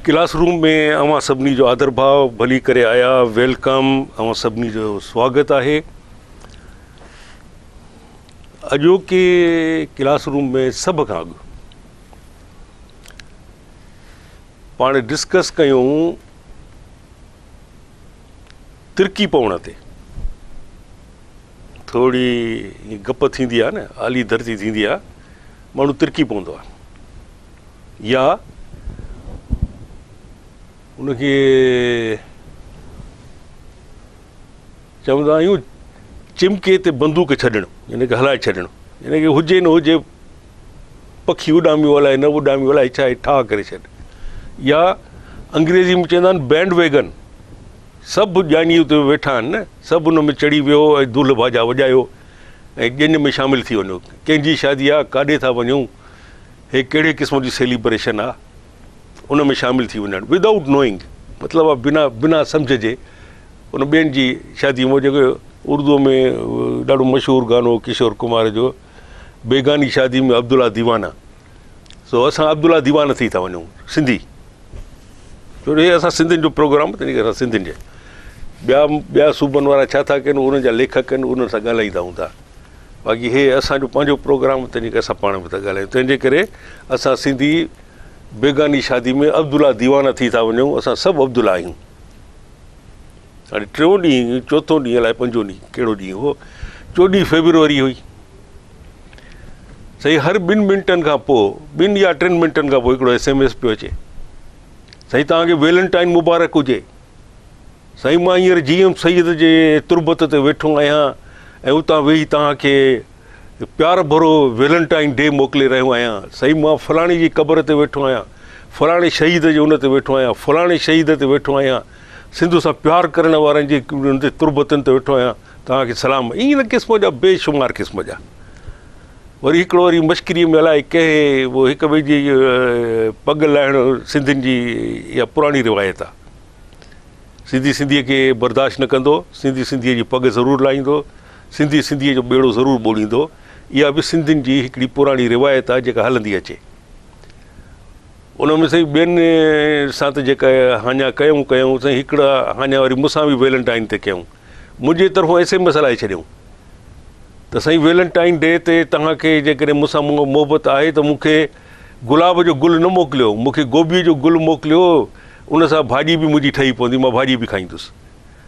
Class room ۾ اوهان سڀني جو آدر ڀاء، ڀلي ڪري آيا، welcome, اوهان سڀني جو سواگت آهي. اڄوڪي ڪلاس روم ۾ سڀ کان اڳ پاڻ ڊسڪس ڪيون ترڪي پوڻ تي. ٿوري گپ ٿيندي آهي نه، آلي ڌرتي ٿيندي آهي، ماڻهو ترڪي پوندو آهي يا ان کي چوندا آهيون چمڪي تي بندوق ڇڏڻ، يعني ڪه هلائي ڇڏڻ، يعني ڪه هجي نه هجي پکي اڏاميو الائي نه اڏاميو الائي ڇا آهي، ٺاهه ڪري ڇڏ. يا انگريزي ۾ چوندا آهن بينڊ ويگن، سڀ ڄاڃي اتي ويٺا آهن نه، سڀ ان ۾ چڙهي ويو ۽ دول باجا وڄايو ۽ ڄڃ ۾ شامل ٿي وڃو. ڪنهن جي شادي آ، ڪاڏي ٿا وڃون، هي ڪهڙي قسم جي سيليبريشن آ، ان ۾ شامل ٿي وڃڻ ود آئوٽ نوئنگ، مطلب آ بنا بنا سمجهه جي ان ٻين جي شادي ۾. جيڪو اردوء ۾ ڏاڍو مشهور گانو ڪشور ڪمار جو، بيگاني شادي ۾ عبدالله ديوانا، سو اسان عبدالله ديوانا ٿي ٿا وڃون سنڌي، ڇو جو هي اسان سنڌين جو پروگرام، تنهن ڪري اسان سنڌين جي ٻيا ٻيا صوبن وارا ڇا ٿا ڪن، انهن جا ليکڪ آهن، انهن سان ڳالهائيندا هوندا، باقي هي اسان جو پنهنجو پروگرام، تنهن جي ڪري اسان پاڻ به ٿا ڳالهايون. تنهن جي ڪري اسان سنڌي بيگاني شادي ۾ عبدالله ديوانا ٿي ٿا وڃون، اسان سڀ عبدالله آهيون. هاڻي ٽيون ڏينهن، چوٿون ڏينهن، الائي پنجون ڏينهن ڪهڙو ڏينهن هو، 14 فيبروري هئي. سائين هر ٻن منٽن کان پوء، ٻن يا ٽن منٽن کان پوء هڪڙو ايس ايم ايس پيو اچي، سائين توهان کي ويلنٽائن مبارڪ هجي، سائين مان هينئر جي ايم سيد جي تربت تي ويٺو آهيان ۽ اتان ويهي توهان کي پيار ڀرو ويلنٽائن ڊي موڪلي رهيو آهيان، سائين مان فلاڻي جي قبر تي ويٺو آهيان، فلاڻي شهيد جي ان تي ويٺو آهيان، فلاڻي شهيد تي ويٺو آهيان، سنڌ سان پيار ڪرڻ وارن جي ان تي تربتن تي ويٺو آهيان، توهان کي سلام. ان قسم جا بي شمار قسم جا. وري هڪڙو وري مشڪريء ۾ الائي ڪنهن اهو هڪ ٻئي جي پڳ لاهڻ سنڌين جي اها پراڻي روايت آهي. سنڌي سنڌيء کي برداشت نه ڪندو، سنڌي سنڌيء جي پڳ ضرور لاهيندو، سنڌي سنڌيء جو ٻيڙو ضرور ٻوڙيندو. اها به سنڌين جي هڪڙي پراڻي روايت آهي جيڪا هلندي اچي. ان ۾ سائين ٻين سان ته جيڪا هاڃا ڪيون ڪيون، سائين هڪڙا هاڃا وري مون سان به ويلنٽائن تي ڪيون. منهنجي طرفون ايس ايم ايس هلائي ڇڏيائون ته سائين ويلنٽائن ڊي تي توهان کي جيڪڏهن مون سان محبت آهي ته مون کي گلاب جو گل نه موڪليو، مون کي گوبيء جو گل موڪليو، ان سان ڀاڄي به منهنجي ٺهي پوندي، مان ڀاڄي به کائيندس.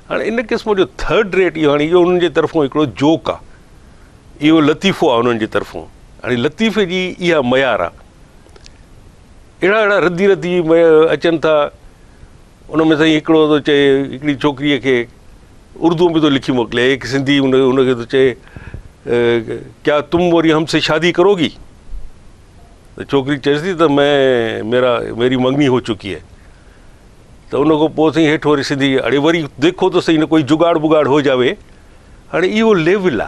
هاڻي ان قسم جو ٿرڊ ريٽ اهو هاڻي اهو انهن جي طرفون هڪڙو جوڪ آهي، اهو لطيفو آهي انهن جي طرفون. هاڻي لطيفي جي اها معيار آهي. اهڙا اهڙا ردي ردي اچن ٿا. ان ۾ سائين هڪڙو ٿو چئي هڪڙي ڇوڪريء کي اردوء ۾ ٿو لکي موڪلي، هڪ سنڌي ان کي ٿو چئي ڪيا تم وري هم سي شادي ڪروگي؟ ته ڇوڪري چئيس ٿي ته مين ميرا ميري منگني هو چڪي هي. ته ان کان پوء سائين هيٺ وري سنڌي اڙي وري ديکو ته سهي نه ڪوئي جگاڙ بگاڙ هو جاوي. هاڻي اهو ليول آ،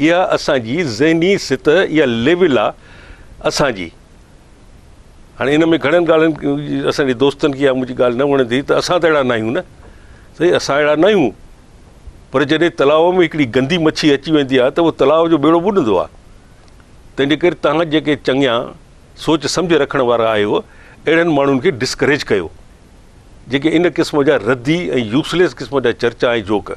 اها اسان جي ذهني سطح، اها ليول آ اسان جي. هاڻي ان ۾ گهڻن ڳالهين اسان جي دوستن کي اها منهنجي ڳالهه نه وڻندي ته اسان ته اهڙا نه آهيون نه سائين، اسان اهڙا نه آهيون، پر جڏهن تلاء ۾ هڪڙي گندي مڇي اچي ويندي آهي ته اهو تلاء جو ٻيڙو ٻڏندو آهي. تنهن جي ڪري توهان جيڪي چڱيان سوچ سمجهه رکڻ وارا آهيو، اهڙن ماڻهن کي ڊسڪريج ڪيو جيڪي ان قسم جا ردي ۽ يوسليس قسم جا چرچا ۽ جوڪ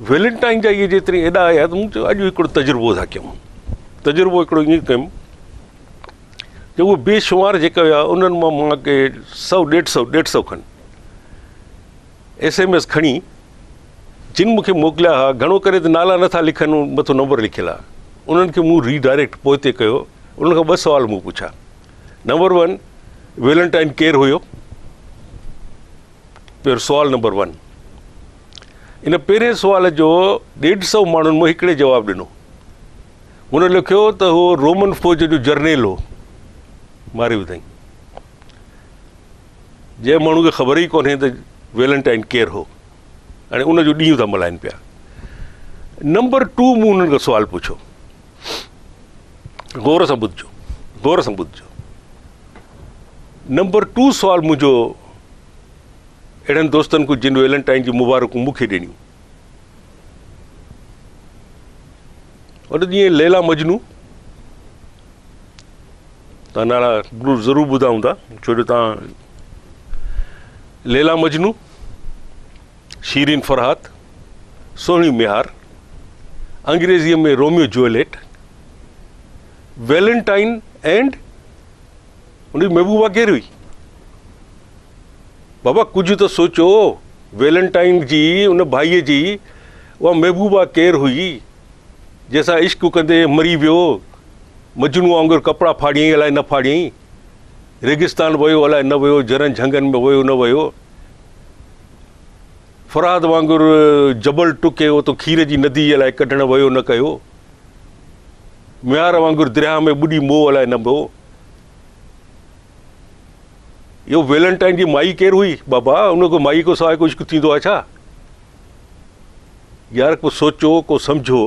ويلنٽائن جا اهي جيتري ايڏا آيا ته مون چيو اڄ هڪڙو تجربو ٿا ڪيون. تجربو هڪڙو ائين ڪيم جو اهي بي شمار جيڪا هيا انهن مان مان ڪي سؤ ڏيڍ سؤ ڏيڍ سؤ کن ايس ايم ايس کڻي جن مون کي موڪليا هئا، گهڻو ڪري ته نالا نٿا لکن، مٿو نمبر لکيل آهي، انهن کي مون ري ڊائريڪٽ پوئتي ڪيو. انهن کان ٻه سوال مون پڇيا. نمبر ون، ويلنٽائن ڪير هيو؟ پهريون سوال نمبر ون. ان پهرين سوال جو ڏيڍ سؤ ماڻهن مون هڪڙي جواب ڏنو. هن لکيو ته هو رومن فوج جو جرنيل هو. ماري وڌائين. جنهن ماڻهو کي خبر ئي ڪونهي ته ويلنٽائن ڪير هو، هاڻي ان جو ڏينهن ٿا ملهائن پيا. نمبر ٽو مون انهن کان سوال پڇيو، غور سان ٻڌجو، غور سان ٻڌجو. نمبر ٽو سوال منهنجو اهڙن دوستن کان جن ويلنٽائن جي مبارڪون مون کي ڏنيون، ان ڏينهن ليلا مجنون تان نالا ضرور ٻڌا هوندا، ڇو جو تان ليليٰ مجنون، شيرين فرهاد، سهڻي ميهار، انگريزيء ۾ روميو جوئليٽ، ويلنٽائن اينڊ ان جي محبوبا ڪير هئي؟ بابا ڪجهه ته سوچو، ويلنٽائن جي ان ڀائيء جي اها محبوبا ڪير هئي، جنهن سان عشق ڪندي مري ويو، مجنون وانگر ڪپڙا ڦاڙيائين الائي نه ڦاڙيائين، ريگستان ويو الائي نه ويو، جهرن جهنگن ۾ ويو نه ويو، فرهاد وانگر جبل ٽڪي اتو کير جي ندي الائي ڪڍڻ ويو نه ڪيو، ميهار وانگر درياهه ۾ ٻڏي مئو الائي نه مئو. اهو ويلنٽائن جي مائي ڪير هئي؟ بابا ان کي مائي کان سواء ڪو عشق ٿيندو آهي ڇا؟ يار ڪو سوچو ڪو سمجهو.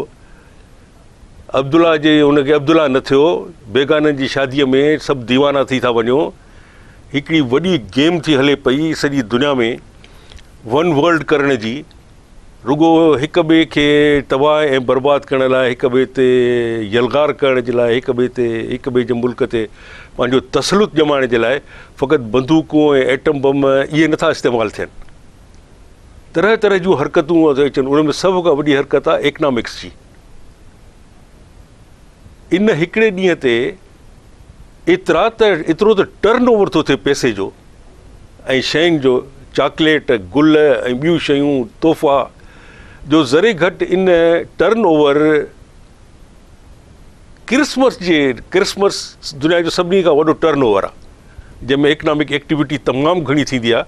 عبدالله جي ان کي عبدالله نه ٿيو. بيگانن جي شاديء ۾ سڀ ديوانا ٿي ٿا وڃو. هڪڙي وڏي گيم ٿي هلي پئي سڄي دنيا ۾ ون ورلڊ ڪرڻ جي. رڳو هڪ ٻئي کي تباهه ۽ برباد ڪرڻ لاء هڪ ٻئي تي يلغار ڪرڻ جي لاء هڪ ٻئي تي هڪ ٻئي جي ملڪ تي پنهنجو تسلط ڄمائڻ جي لاء فقط بندوقون ۽ ايٽم بم اهي نٿا استعمال ٿين. طرح طرح جون حرڪتون اچن ان ۾ سڀ کان وڏي حرڪت آهي ايڪنامڪس جي. ان هڪڙي ڏينهن تي ايترا ته ايترو ته ٽرن اوور ٿو ٿئي پئسي جو ۽ شين جو، چاڪليٽ، گل ۽ ٻيون شيون، تحفا، جو ذري گهٽ ان ٽرن اوور ڪرسمس جي ڪرسمس دنيا جو سڀني کان وڏو ٽرن اوور آهي جنهن ۾ اڪنامڪ ايڪٽيوٽي تمام گهڻي ٿيندي آهي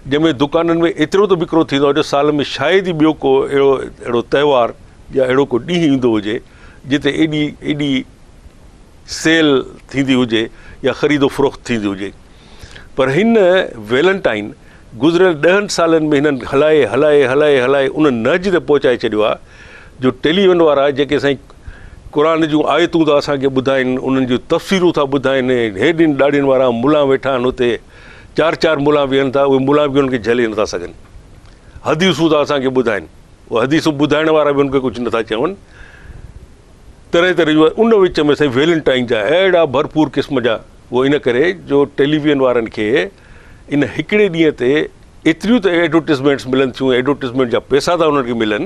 جنهن ۾ دڪانن ۾ ايترو ته وڪرو ٿيندو آهي جو سال ۾ شايد ئي ٻيو ڪو اهڙو اهڙو تهوار يا اهڙو ڪو ڏينهن ايندو هجي جتي ايڏي ايڏي سيل ٿيندي هجي يا خريد و فروخت ٿيندي هجي پر هن ويلنٽائن گذريل ڏهن سالن ۾ هنن هلائي هلائي هلائي هلائي ان نهج تي پهچائي ڇڏيو آهي جو ٽيليويزن وارا جيڪي سائين قرآن جون آيتون ٿا اسان کي ٻڌائين انهن جون تفسيرون ٿا ٻڌائين هيڏين ڏاڙهين وارا ملان ويٺا آهن اتي چار چار ملان ويهن ٿا اهي ملان به انهن کي جهلي نٿا سگهن حديثون ٿا اسان کي ٻڌائين اهي حديثون ٻڌائڻ وارا به انهن کي ڪجهه نٿا چون طرح طرح جون ان وچ ۾ سائين ويلنٽائن جا اهڙا ڀرپور قسم جا اهو ان ڪري جو ٽيليويزن وارن کي ان هڪڙي ڏينهن تي ايتريون ته ايڊورٽيزمينٽس ملن ٿيون ايڊورٽيزمينٽ جا پئسا ٿا انهن کي ملن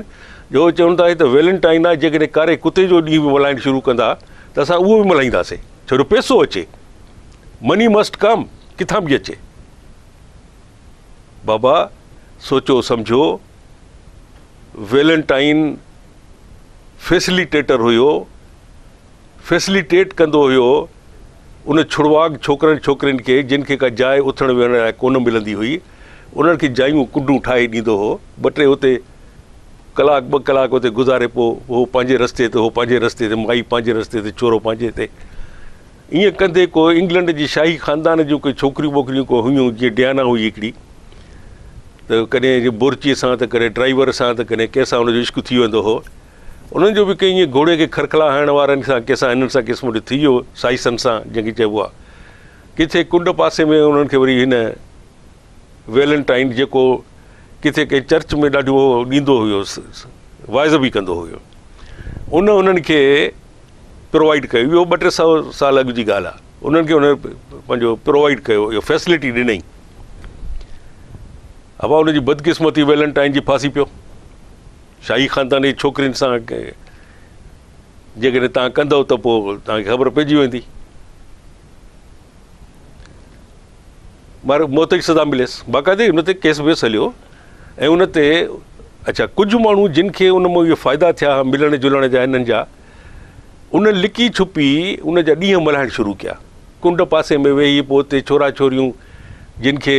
جو هو چون ٿا هي ته ويلنٽائن آهي جيڪڏهن ڪاري ڪتي جو ڏينهن به ملهائڻ شروع ڪندا ته اسان اهو به ملهائينداسين ڇو جو پئسو اچي مني مسٽ ڪم ڪٿان به اچي بابا سوچو سمجهو ويلنٽائن فيسليٽيٽر هيو، فيسليٽيٽ ڪندو هيو ان ڇڙواڳ ڇوڪرن ڇوڪرين کي جن کي ڪا جاء اٿڻ ويهڻ لاء ڪونه ملندي هئي، انهن کي جايون ڪنڊون ٺاهي ڏيندو هو، ٻه ٽي اتي ڪلاڪ ٻه ڪلاڪ اتي گذاري پوء هو پنهنجي رستي تي هو پنهنجي رستي تي مائي پنهنجي رستي تي ڇورو پنهنجي تي. ائين ڪندي ڪو انگلنڊ جي شاهي خاندان جون ڪي ڇوڪريون ٻوڪريون ڪو هيون جيئن ڊيانا هئي هڪڙي ته ڪڏهن بورچيء سان ته ڪڏهن ڊرائيور سان ته ڪڏهن ڪنهن سان ان جو عشق ٿي ويندو هو. انهن جو به ڪنهن ائين گهوڙي کي کرکلا هڻڻ وارن سان ڪنهن سان هنن سان قسم جو ٿي ويو سائيسن سان جنهن کي چئبو آهي. ڪٿي ڪنڊ پاسي ۾ انهن کي وري هن ويلنٽائن جيڪو ڪٿي ڪنهن چرچ ۾ ڏاڍو ڏيندو هيو واعظ به ڪندو هيو ان انهن کي پرووائيڊ ڪيو اهو ٻه ٽي سو سال اڳ جي ڳالهه آهي انهن کي ان پنهنجو پرووائيڊ ڪيو اهو فيسلٽي ڏنئي ابا ان جي بدقسمتي ويلنٽائن جي ڦاسي پيو شاهي خاندان جي ڇوڪرين سان جيڪڏهن توهان ڪندؤ ته پوء توهان کي خبر پئجي ويندي مار موت جي سزا مليس باقاعدي ان تي ڪيس ويس هليو ۽ ان تي اڇا ڪجهه ماڻهو جن کي ان مان اهي فائدا ٿيا ملڻ جلڻ جا انهن جا ان لڪي ڇپي ان جا ڏينهن ملهائڻ شروع ڪيا. ڪنڊ پاسي ۾ ويهي پوء اتي ڇورا ڇوريون جن کي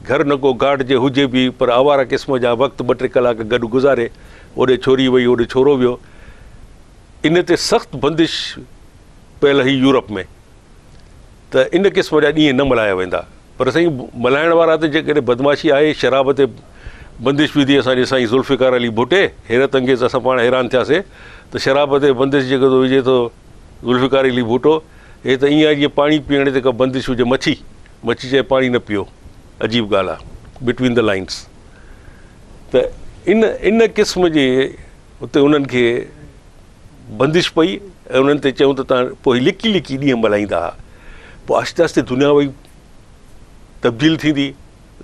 گهر نه ڪو گهاٽ جي هجي به پر آواره قسم جا وقت ٻه ٽي ڪلاڪ گڏ گذاري اوڏي ڇوري وئي اوڏي ڇورو ويو. ان تي سخت بندش پيل هئي يورپ ۾ ته ان قسم جا ڏينهن نه ملهايا ويندا. پر سائين ملهائڻ وارا ته جيڪڏهن بدمعاشي آهي شراب تي بندش وڌي اسان جي سائين ذوالفقار علي ڀٽي حيرت انگيز اسان پاڻ حيران ٿياسي ته شراب تي بندش جيڪو ٿو وجهي ٿو ذوالفقار علي ڀٽو هي ته ائين آهي جيئن پاڻي پيئڻ تي ڪا بندش هجي مڇي مڇي چئي پاڻي نه پيئو عجيب ڳالهه آهي بٽوين the lines ته ان ان قسم جي اتي انهن کي بندش پئي ۽ انهن تي چيون ته توهان پوء لڪي لڪي ڏينهن ملهائيندا هئا پوء آهستي آهستي دنيا وئي تبديل ٿيندي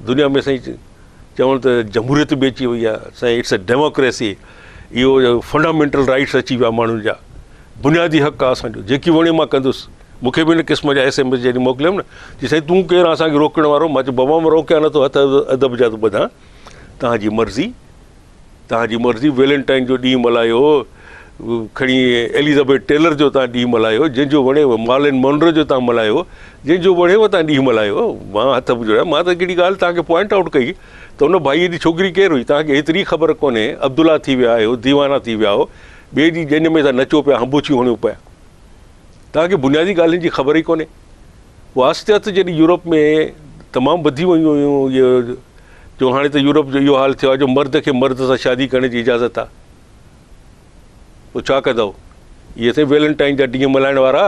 دنيا ۾ سائين چون ته جمهوريت به اچي وئي آهي سائين it's a democracy اهو فنڊامينٽل رائٽس اچي ويا ماڻهن جا بنيادي حق آهي اسانجو جيڪي وڻي مان ڪندس مون کي به ان قسم جا ايس ايم ايس جڏهن موڪليم نه چي سائين تون ڪير اسان کي روڪڻ وارو مان چيو بابا مان روڪيان نٿو هٿ ادب جا ٿو ٻڌان توهان جي مرضي توهان جي مرضي ويلنٽائن جو ڏينهن ملهايو کڻي ايليزابيٿ ٽيلر جو توهان ڏينهن ملهايو جنهن جو وڻي مارلين مونرو جو توهان ملهايو جنهن جو وڻيو توهان ڏينهن ملهايو مان هٿ به جوڙيا مان ته هڪڙي ڳالهه توهان کي پوائنٽ آئوٽ ڪئي ته ان ڀائيء جي ڇوڪري ڪير هئي توهان کي ايتري خبر ڪونهي عبدالله ٿي ويا آهيو ديوانا ٿي ويا آهيو ٻئي جي ڄڃ ۾ ٿا نچو پيا هنبوڇيون هڻيو پيا توهان کي بنيادي ڳالهين جي خبر ئي ڪونهي پوء آهستي آهستي جڏهن يورپ ۾ تمام وڌي ويون هيون اهي جو هاڻي ته يورپ جو اهو حال ٿيو آهي جو مرد کي مرد سان شادي ڪرڻ جي اجازت آهي پوء ڇا ڪندؤ اهي سائين ويلنٽائن جا ڏينهن ملهائڻ وارا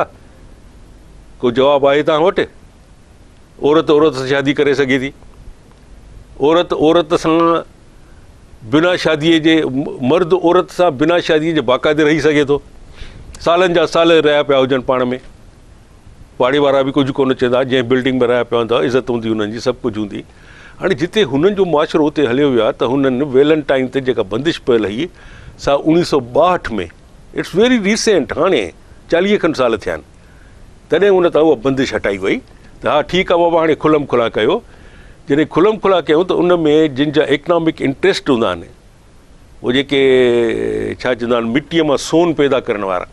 ڪو جواب آهي توهان وٽ عورت عورت سان شادي ڪري سگهي ٿي عورت عورت سان بنا شاديء جي مرد عورت سان بنا شاديء جي باقاعدي رهي سگهي ٿو سالن جا سال رهيا پيا هجن پاڻ ۾ پاڙي وارا به ڪجهه ڪونه چوندا، جنهن بلڊنگ ۾ رهيا پيا هوندا عزت هوندي انهن جي سڀ ڪجهه هوندي. هاڻي جتي هنن جو معاشرو اتي هليو ويو آهي ته هنن ويلنٽائن تي جيڪا بندش پيل هئي سا اوڻيهه سؤ ٻاهٺ ۾ it's very recent هاڻي چاليهه کن سال ٿيا آهن تڏهن ان تان اها بندش هٽائي وئي ته ها ٺيڪ آهي بابا هاڻي کلم کلا ڪيو جڏهن کلم کلا ڪيون ته ان ۾ جن جا اڪنامڪ انٽريسٽ هوندا آهن اهي جيڪي ڇا چوندا آهن مٽيء مان سون پيدا ڪرڻ وارا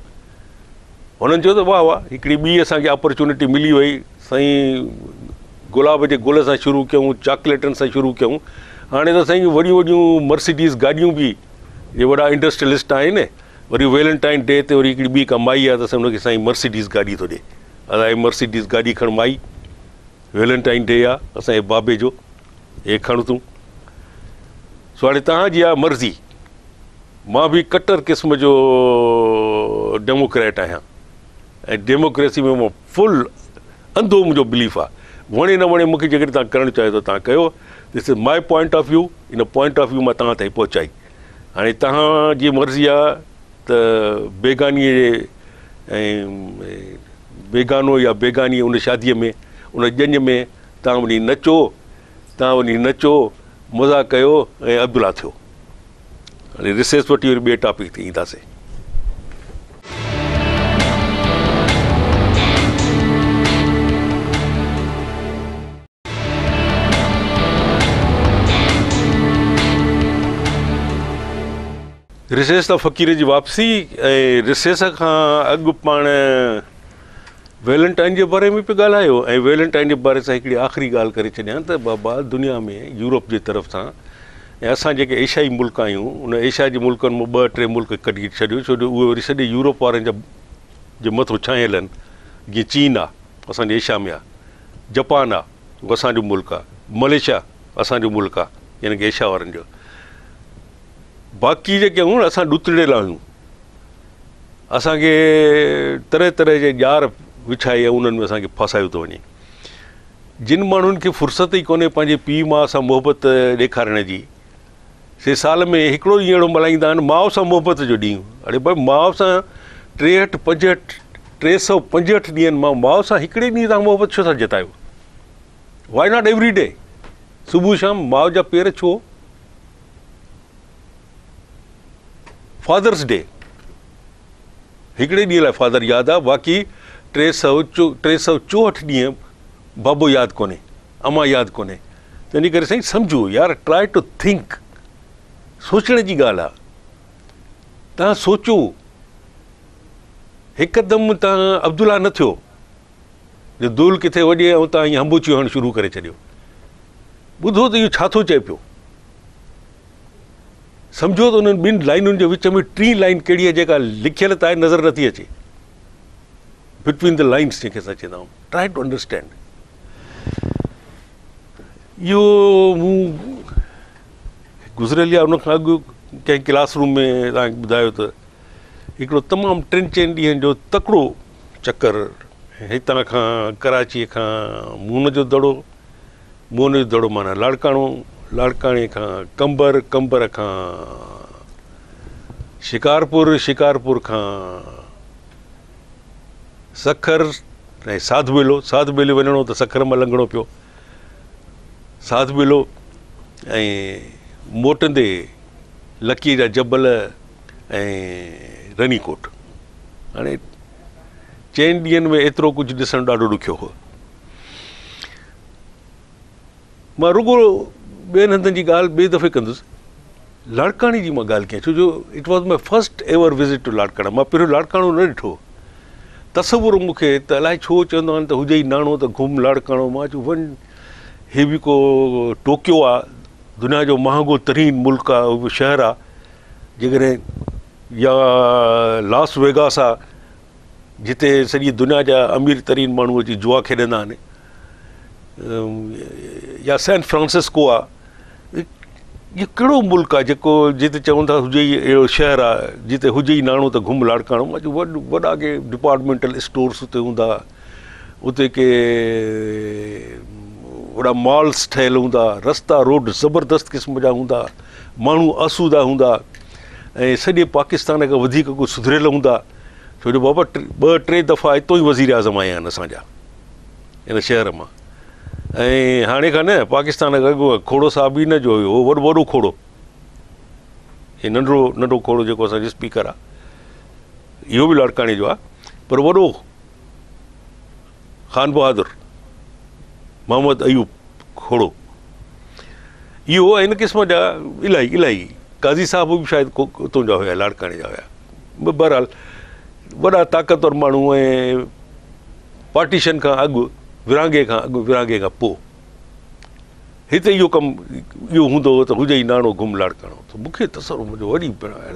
هنن چيو ته واهه واهه هڪڙي ٻي اسان کي اپرچونٽي ملي وئي سائين گلاب جي گل سان شروع ڪيون چاڪليٽن سان شروع ڪيون هاڻي ته سائين وڏيون وڏيون مرسيڊيز گاڏيون به جي وڏا انڊسٽريلسٽ آهن وري ويلنٽائن ڊي تي وري هڪڙي ٻي ڪا مائي آهي ته ان کي سائين مرسيڊيز گاڏي ٿو ڏي ادا هي مرسيڊيز گاڏي کڻ مائي ويلنٽائن ڊي آهي اسان جي بابي جو هي کڻ تون سو هاڻي توهان جي آ مرضي. مان به ڪٽر قسم جو ڊيموڪريٽ آهيان ۽ ڊيموڪريسي ۾ مان فل انڌو منهنجو بليف آ. وڻي نه وڻي مون کي جيڪڏهن توهان ڪرڻ چاهيو ته توهان ڪيو. This is my point of view in point of view مان توهان تائين پهچائي. هاڻي توهان جي مرضي آ ته بيگاني ۽ بيگانو يا بيگاني ان شاديء ۾ ان ڄڃ ۾ توهان وڃي نچو توهان وڃي نچو مزا ڪيو ۽ عبدالله ٿيو. هاڻي رسيس وٺي وري ٻئي ٽاپڪ تي اينداسين. رسيس تان فقير جي واپسي ۽ رسيس کان اڳ پاڻ ويلنٽائن جي باري ۾ پئي ڳالهايو ۽ ويلنٽائن جي باري سان هڪڙي آخري ڳالهه ڪري ڇڏيان ته بابا دنيا ۾ يورپ جي طرف سان ۽ اسان جيڪي ايشيائي ملڪ آهيون ان ايشيا جي ملڪن مان ٻه ٽي ملڪ ڪڍي ڇڏيو ڇو جو اهي وري سڄي يورپ وارن جا جي مٿو ڇانيل آهن جيئن چين آهي اسان جي ايشيا ۾ آهي جپان آهي اهو اسان جو ملڪ آهي ملائيشيا اسان جو ملڪ آهي يعني ڪي ايشيا وارن جو باقي جيڪي آهيون اسان ڏتڙيل آهيون اسان کي طرح طرح جي ڄار وڇائي ۽ انهن ۾ اسان کي ڦاسايو ٿو وڃي. جن ماڻهن کي فرصت ئي ڪونهي پنهنجي پيء ماء سان محبت ڏيکارڻ جي، سي سال ۾ هڪڙو ڏينهن اهڙو ملهائيندا آهن ماء سان محبت جو ڏينهن. اڙي ڀائي ماء سان ٽيهٺ پنجهٺ 365 ڏينهن مان ماء سان هڪڙي ڏينهن توهان محبت ڇو ٿا جتايو؟ Why not every day? صبح شام ماء جا پير ڇهو. فادرس ڊي هڪڙي ڏينهن لاء فادر ياد آ باقي 364 ڏينهن بابو ياد ڪونهي امان ياد ڪونهي تنهنجي ڪري سائين سمجهو يار ٽرائي ٽو ٿنڪ سوچڻ جي ڳالهه آ تان سوچو هڪدم تان عبدالله نه ٿيو جو دول ڪٿي وڄي ۽ تان ائين هنبوچيون هڻڻ شروع ڪري ڇڏيو ٻڌو ته اهو ڇا ٿو چئي پيو سمجهو ته انهن ٻن لائنن جي وچ ۾ ٽين لائن ڪهڙي آهي جيڪا لکيل ته آهي نظر نٿي اچي. بٽوين the lines جنهن کي اسان چوندا آهيون ٽرائي ٽو انڊرسٽينڊ. اهو مون گذريل يا ان کان اڳ ڪنهن ڪلاس روم ۾ توهان کي ٻڌايو ته هڪڙو تمام ٽن چئن ڏينهن جو تڪڙو چڪر هتان کان ڪراچيء کان موهن جو دڙو موهن جو دڙو معنيٰ لاڙڪاڻو، لاڙڪاڻي کان قمبر، قمبر کان شڪارپور، شڪارپور کان سکر ۽ ساڌ ٻيلو، ساڌ ٻيلي وڃڻو ته سکر مان لنگهڻو پيو. ساڌ ٻيلو ۽ موٽندي لڪيء جا جبل ۽ رني ڪوٽ. هاڻي چئن ڏينهن ۾ ايترو ڪجهه ڏسڻ ڏاڍو ڏکيو هو. مان رڳو ٻين هنڌن جي ڳالهه ٻئي دفعي ڪندس. لاڙڪاڻي جي مان ڳالهه ڪيان ڇو جو it was my first ever visit to Larkana. مان پهريون لاڙڪاڻو نه ڏٺو هو. تصور مون کي ته الائي ڇو چوندا آهن ته هجئي ناڻو ته گهم لاڙڪاڻو. مان چيو وڃ هي به ڪو ٽوڪيو آ، دنيا جو مهانگو ترين ملڪ آ، شهر آ، جيڪڏهن يا لاس ويگاس آ جتي سڄي دنيا جا امير ترين ماڻهو اچي جوا کيڏندا آهن يا سين فرانسسڪو آ، اهو ڪهڙو ملڪ آ جيڪو جتي چون ٿا هجي ئي اهڙو شهر آ جتي هجي ئي ناڻو ته گهم لاڙڪاڻو. مان چيو وڏا ڪي ڊپارٽمينٽل اسٽورس اتي هوندا، اتي ڪي وڏا مالس ٺهيل هوندا، رستا روڊ زبردست قسم جا هوندا، ماڻهو آسودا هوندا ۽ سڄي پاڪستان کان وڌيڪ ڪو سڌريل هوندا. ڇو جو بابا ٻه ٽي دفعا اتو ئي وزير اعظم آيا آهن اسان جا هن شهر مان ۽ هاڻي کان نه پاڪستان کان اڳ کوڙو صاحب به هن جو هيو، وڏو وڏو کوڙو، هي ننڍڙو ننڍو کوڙو جيڪو اسان جو اسپيڪر آهي اهو به لاڙڪاڻي جو آهي پر وڏو خان بهادر محمد ايوب کوڙو اهو ان قسم جا الاهي الاهي قاضي صاحب به شايد اتان جا هيا لاڙڪاڻي جا هيا. بهرحال وڏا طاقتور ماڻهو ۽ پارٽيشن کان اڳ ورهاڱي کان اڳ ورهاڱي کان پوء هتي اهو ڪم اهو هوندو هو ته هجي ئي ناڻو گم لاڙڪاڻو ته مون کي تصور منهنجو وڏي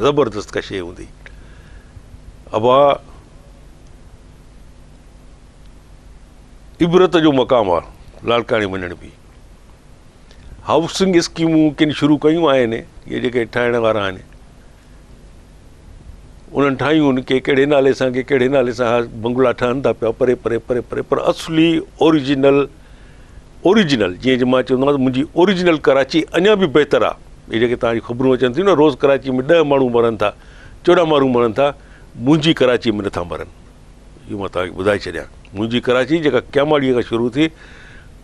زبردست ڪا شيء هوندي. ابا عبرت جو مقام آ لاڙڪاڻي وڃڻ به. هائوسنگ اسڪيمون ڪن شروع ڪيون آهن اهي جيڪي ٺاهڻ وارا آهن انهن ٺاهيون آهن ڪي ڪهڙي نالي سان ڪي ڪهڙي نالي سان ها بنگلا ٺهن ٿا پيا پري پري پري پري پر اصلي اوريجنل اوريجنل جيئن جي مان چوندو آهيان ته منهنجي اوريجنل ڪراچي اڃا به بهتر آهي. هي جيڪي توهان جون خبرون اچن ٿيون نه روز ڪراچي ۾ ڏهه ماڻهو مرن ٿا 14 ماڻهو مرن ٿا منهنجي ڪراچي ۾ نٿا مرن. اهو مان توهان کي ٻڌائي ڇڏيان. منهنجي ڪراچي جيڪا ڪياماڙيء کان شروع ٿي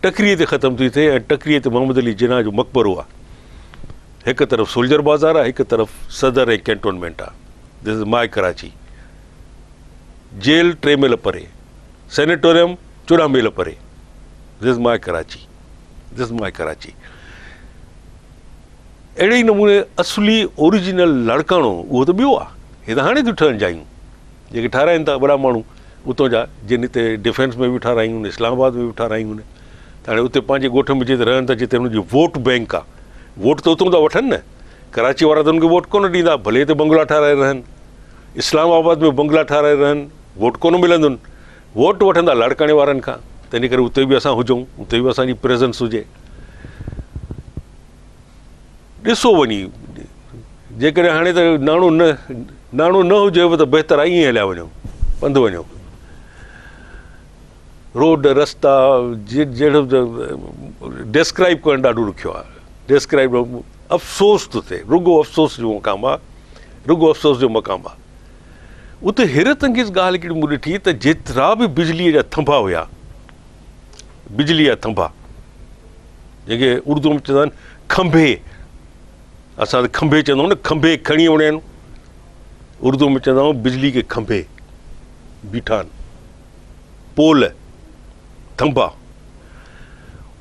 ٽڪريء تي ختم ٿي ٿئي ۽ ٽڪريء تي محمد علي جناح جو مقبرو آهي. هڪ طرف سولجر بازار آهي هڪ طرف صدر ۽ ڪينٽونمينٽ آهي. This is my Karachi. Jail 3 ميل پري، سينيٽوريم 14 ميل پري. This is my Karachi. This is my Karachi. اهڙي ئي نموني اصلي اوريجنل لاڙڪاڻو اهو ته ٻيو آهي. هي ته هاڻي ٿيون ٺهن جايون. جيڪي ٺهرائين ٿا وڏا ماڻهو اتان جا جن هتي ڊفينس ۾ به ٺهرايون آهن اسلام آباد ۾ به ٺهرايون آهن ته هاڻي اتي پنهنجي ڳوٺ ۾ جتي رهن ٿا جتي هنن جي ووٽ بينڪ آهي ووٽ ته اتان ٿا وٺن نه ڪراچي وارا ته هنن کي ووٽ ڪونه ڏيندا ڀلي هتي بنگلا ٺهرائي رهن اسلام آباد ۾ بنگلا ٺهرائي رهن ووٽ ڪونه ملندن ووٽ وٺندا لاڙڪاڻي وارن کان تنهن ڪري اتي به اسان هجون اتي به اسان جي پريزنس هجي ڏسو وڃي جيڪڏهن هاڻي ته ناڻو نه ناڻو نه هجيو ته بهتر آهي ائين هليا وڃو پنڌ وڃو روڊ رستا جهڙو ڊسڪرائب ڪرڻ ڏاڍو ڏکيو آهي ڊسڪرائب افسوس ٿو ٿئي رڳو افسوس جو مقام آهي رڳو افسوس جو مقام آهي اتي حيرت انگيز ڳالهه هڪڙي مون ڏٺي ته جيترا به بجليء جا ٿنڀا هيا بجليء جا ٿنڀا جنهن کي اردو ۾ چوندا آهن کنڀي، اسان ته کنڀي چوندا آهيون نه، کنڀي کڻي وڻيا آهن، اردو ۾ چوندا آهيون بجلي کي کنڀي بيٺا آهن، پول، ٿنڀا،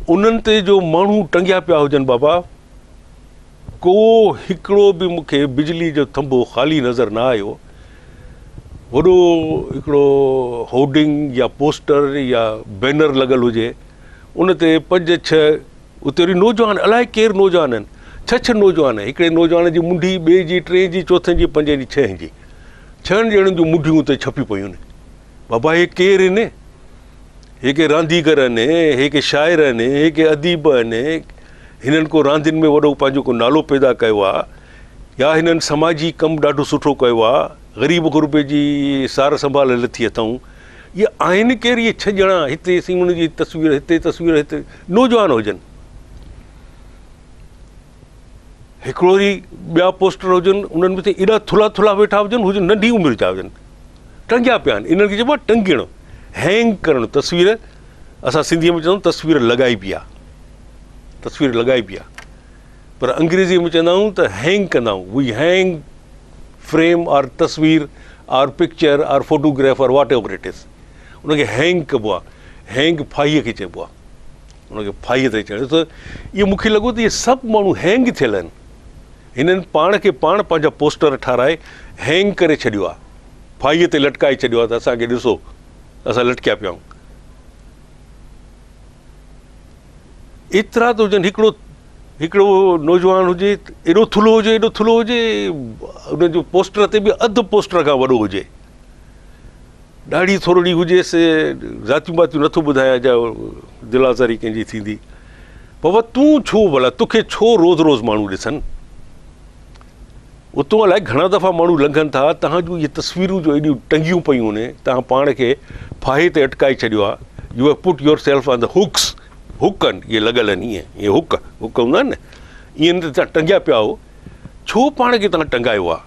انهن تي جو ماڻهو ٽنگيا پيا هجن بابا، ڪو هڪڙو به مون کي بجلي جو ٿنڀو خالي نظر نه آيو. وڏو هڪڙو هورڊنگ يا پوسٽر يا بينر لڳل هجي، ان تي پنج ڇهه اتي وري نوجوان الائي ڪير نوجوان آهن، ڇهه ڇهه نوجوان، هڪڙي نوجوان جي منڍي، ٻئي جي، ٽئين جي، چوٿين جي، پنجين جي، ڇهين جي، ڇهن ڄڻن جون منڍيون اتي ڇپي پيون آهن. بابا هي ڪير آهن؟ هي ڪي رانديگر آهن، هي ڪي شاعر آهن، هي ڪي اديب آهن، هنن ڪو راندين ۾ وڏو پنهنجو ڪو نالو پيدا ڪيو آهي يا هنن سماجي ڪم ڏاڍو سٺو ڪيو آهي، غريب غربي جي سار سنڀال لٿي اٿئون. اهي آهن ڪير اهي ڇهه ڄڻا هتي سيوهڻ جي تصوير هتي تصوير هتي نوجوان هجن هڪڙو وري ٻيا پوسٽر هجن انهن ۾ ته ايڏا ٿلها ٿلها ويٺا هجن هجن ننڍي عمر جا هجن ٽنگيا پيا آهن انهن کي چئبو آهي ٽنگڻ هينگ ڪرڻ تصوير اسان سنڌيء ۾ چوندا آهيون تصوير لڳائبي آهي تصوير لڳائبي آهي پر انگريزي ۾ چوندا آهيون ته هينگ ڪندا آهيون وي هينگ فريم آر تصوير or picture or photograph or whatever it is ان کي هينگ ڪبو آهي هينگ ڦاهيء کي چئبو آهي ان کي ڦاهيء تي چڙهيو ته اهو مون کي لڳو ته اهي سڀ ماڻهو هينگ ٿيل آهن هنن پاڻ کي پاڻ پنهنجا پوسٽر ٺاراهي هينگ ڪري ڇڏيو آهي ڦاهيء تي لٽڪائي ڇڏيو آهي ته اسان کي ڏسو اسان لٽڪيا پيا آهيون ايترا ته هجن هڪڙو هڪڙو نوجوان هجي ايڏو ٿلهو هجي ايڏو ٿلهو هجي ان جو پوسٽر تي به اڌ پوسٽر کان وڏو هجي ڏاڙهي ٿورڙي هجيس، ذاتيون باتيون نٿو ٻڌايان جا دل آزاري ڪنهن جي ٿيندي. بابا تون ڇو ڀلا توکي ڇو روز روز ماڻهو ڏسن؟ اتون الائي گهڻا دفعا ماڻهو لنگهن ٿا، توهان جون اهي تصويرون جو ايڏيون ٽنگيون پيون آهن، توهان پاڻ کي ڦاهي تي اٽڪائي ڇڏيو آهي، you have put yourself on the hooks, hook آهن اهي لڳل آهن ائين ائين هڪ هڪ هوندا آهن نه ائين توهان ٽنگيا پيا آهيو، ڇو پاڻ کي توهان ٽنگايو آهي؟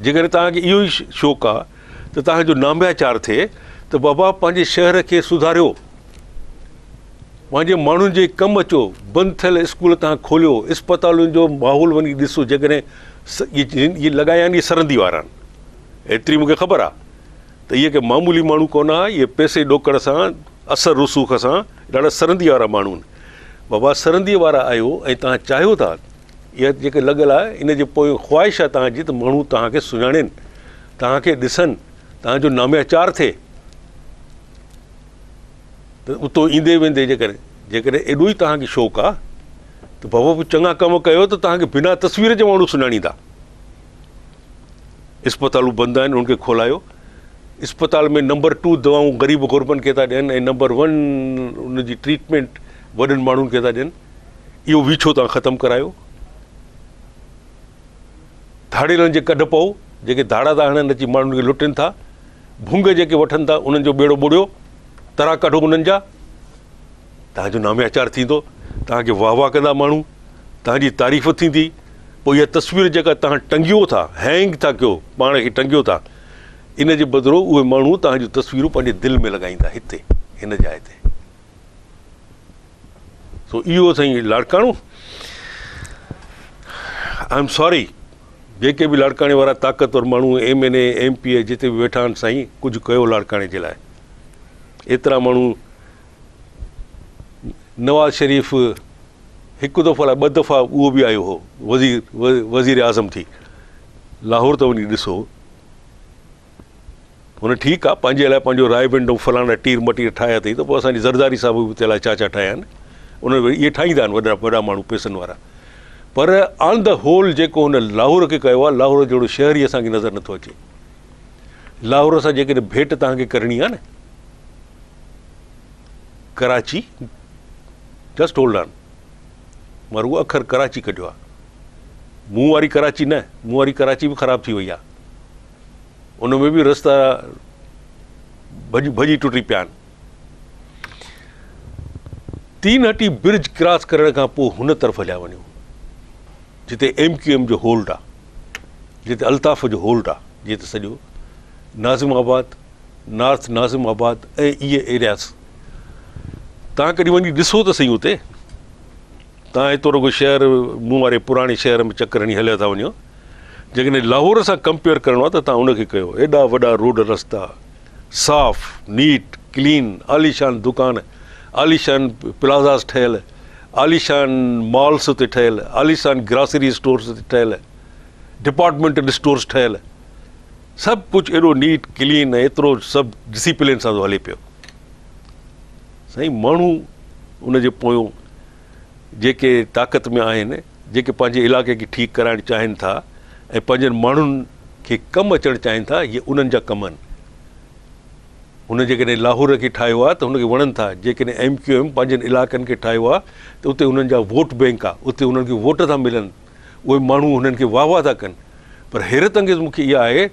جيڪڏهن توهان کي اهو ئي شوق آ ته توهان جو نامياچار ٿئي ته بابا پنهنجي شهر کي سڌاريو، پنهنجي ماڻهن جي ڪم اچو، بند ٿيل اسڪول توهان کوليو، اسپتالن جو ماحول وڃي ڏسو، جيڪڏهن اهي لڳايا آهن اهي سرندي وارا آهن، ايتري مون کي خبر آ ته اهي ڪي معمولي ماڻهو ڪونه آ، اهي پئسي ڏوڪڙ سان اثر رسوخ سان ڏاڍا سرندي وارا ماڻهو آهن. بابا سرندي وارا آهيو ۽ توهان چاهيو ٿا اها جيڪا لڳل آهي ان جي پويان خواهش آهي توهان جي ته ماڻهو توهان کي سڃاڻين، توهان کي ڏسن، توهان جو نامياچار ٿئي ته اتو ايندي ويندي جيڪڏهن جيڪڏهن ايڏو ئي توهان کي شوق آهي ته بابا پوء چڱا ڪم ڪيو ته توهان کي بنا تصوير جي ماڻهو سڃاڻيندا. اسپتالون بند آهن انهن کي کولايو. اسپتال ۾ نمبر ٽو دوائون غريب غربن کي ٿا ڏين ۽ نمبر ون ان جي ٽريٽمينٽ وڏن ماڻهن کي ٿا ڏين. اهو ويڇو توهان ختم ڪرايو. ڌاڙيلن جي ڪڍ پئو، جيڪي ڌاڙا ٿا هڻن اچي ماڻهن کي لٽين ٿا، ڀونگ جيڪي وٺن ٿا انهن جو ٻيڙو ٻوڙيو، ترا ڪڍو انهن جا، توهان جو نامياچار ٿيندو، توهان کي واهه واهه ڪندا ماڻهو، توهان جي تعريف ٿيندي، پوء اها تصوير جيڪا توهان ٽنگيو ٿا، هينگ ٿا ڪيو، پاڻ کي ٽنگيو ٿا، ان جي بدرو اهي ماڻهو توهان جون تصويرون پنهنجي دل ۾ لڳائيندا هتي هن جاء تي. سو اهو سائين لاڙڪاڻو I am sorry جيڪي به لاڙڪاڻي وارا طاقتور ماڻهو M N A M P A جتي به ويٺا آهن سائين ڪجهه ڪيو لاڙڪاڻي جي لاء ايترا ماڻهو نواز شريف هڪ دفعو لاء ٻه دفعا اهو به آيو هو وزير وزير اعظم ٿي لاهور ته وڃي ڏسو هن ٺيڪ آ پنهنجي لاء پنهنجو رائي ونڊ ۽ فلاڻا ٽير مٽير ٺاهيا اٿئي ته پوء اسان جي زرداري صاحب به اتي الائي ڇا ڇا ٺاهيا آهن ان اهي ٺاهيندا آهن وڏا وڏا ماڻهو پئسن وارا پر آن the هول جيڪو هن لاهور کي ڪيو آهي لاهور جهڙو شهر ئي اسان کي نظر نٿو اچي لاهور سان جيڪڏهن ڀيٽ توهان کي ڪرڻي آهي نه ڪراچي جسٽ هولڊ آن مان رڳو اکر ڪراچي ڪڍيو آهي مون واري ڪراچي نه مون واري ڪراچي به خراب ٿي وئي آهي ان ۾ به رستا ڀڄي ڀڄي ٽٽي پيا آهن. تين هٽي برج ڪراس ڪرڻ کان پوء هن طرف هليا وڃو جتي ايم ڪيو ايم جو هولڊ آ، جتي الطاف جو هولڊ آ، جتي سڄو ناظم آباد، نارٿ ناظم آباد ۽ اهي ايرياز تان ڪڏهن وڃي ڏسو ته سهي اتي تان هتو رڳو شهر مون واري پراڻي شهر ۾ چڪر هڻي هليا ٿا وڃو. جيڪڏهن لاهور سان ڪمپيئر ڪرڻو آهي ته توهان ان کي ڪيو. ايڏا وڏا روڊ رستا، صاف، نيٽ، ڪلين، عاليشان دڪان، عاليشان پلازاز ٺهيل، عاليشان مالس اتي ٺهيل، عاليشان گراسري اسٽورس اتي ٺهيل، ڊپارٽمينٽل اسٽورس ٺهيل، سڀ ڪجهه ايڏو نيٽ، ڪلين ۽ ايترو سڀ ڊسيپلين سان ٿو هلي پيو. سائين ماڻهو ان جي پويون جيڪي طاقت ۾ آهن، جيڪي پنهنجي علائقي کي ٺيڪ ڪرائڻ چاهين ٿا ۽ پنهنجن ماڻهن کي ڪم اچڻ چاهين ٿا، اهي انهن جا ڪم آهن. هن جيڪڏهن لاهور کي ٺاهيو آهي ته هن کي وڻن ٿا، جيڪڏهن ايم ڪيو ايم پنهنجن علائقن کي ٺاهيو آهي ته اتي انهن جا ووٽ بئنڪ آهي، اتي انهن کي ووٽ ٿا ملن، اهي ماڻهو هنن کي واهه واهه ٿا ڪن. پر حيرت انگيز مون کي اها آهي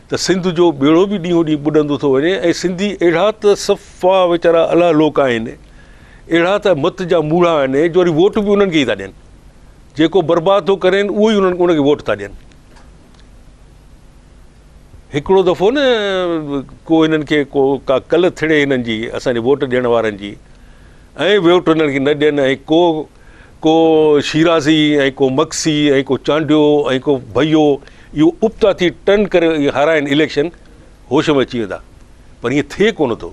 ته سنڌ جو ٻيڙو به ڏينهون ڏينهن ٻڏندو ٿو وڃي ۽ سنڌي اهڙا ته صفا ويچارا الله لوڪ آهن، اهڙا ته مت جا موڙها آهن جو وري ووٽ به انهن کي ئي ٿا ڏين. جيڪو برباد ٿو ڪرين اهو ئي انهن ان کي ووٽ ٿا ڏين. هڪڙو دفعو نه ڪو هنن کي ڪو ڪا ڪل ٿڙي هنن جي اسان جي ووٽ ڏيڻ وارن جي ۽ ووٽ هنن کي نه ڏين ۽ ڪو ڪو شيرازي ۽ ڪو مگسي ۽ ڪو چانڊيو ۽ ڪو ڀئيو اهو ابتا ٿي ٽرن ڪري اهي هارائن اليڪشن هوش ۾ اچي ويندا پر ائين ٿئي ڪونه ٿو.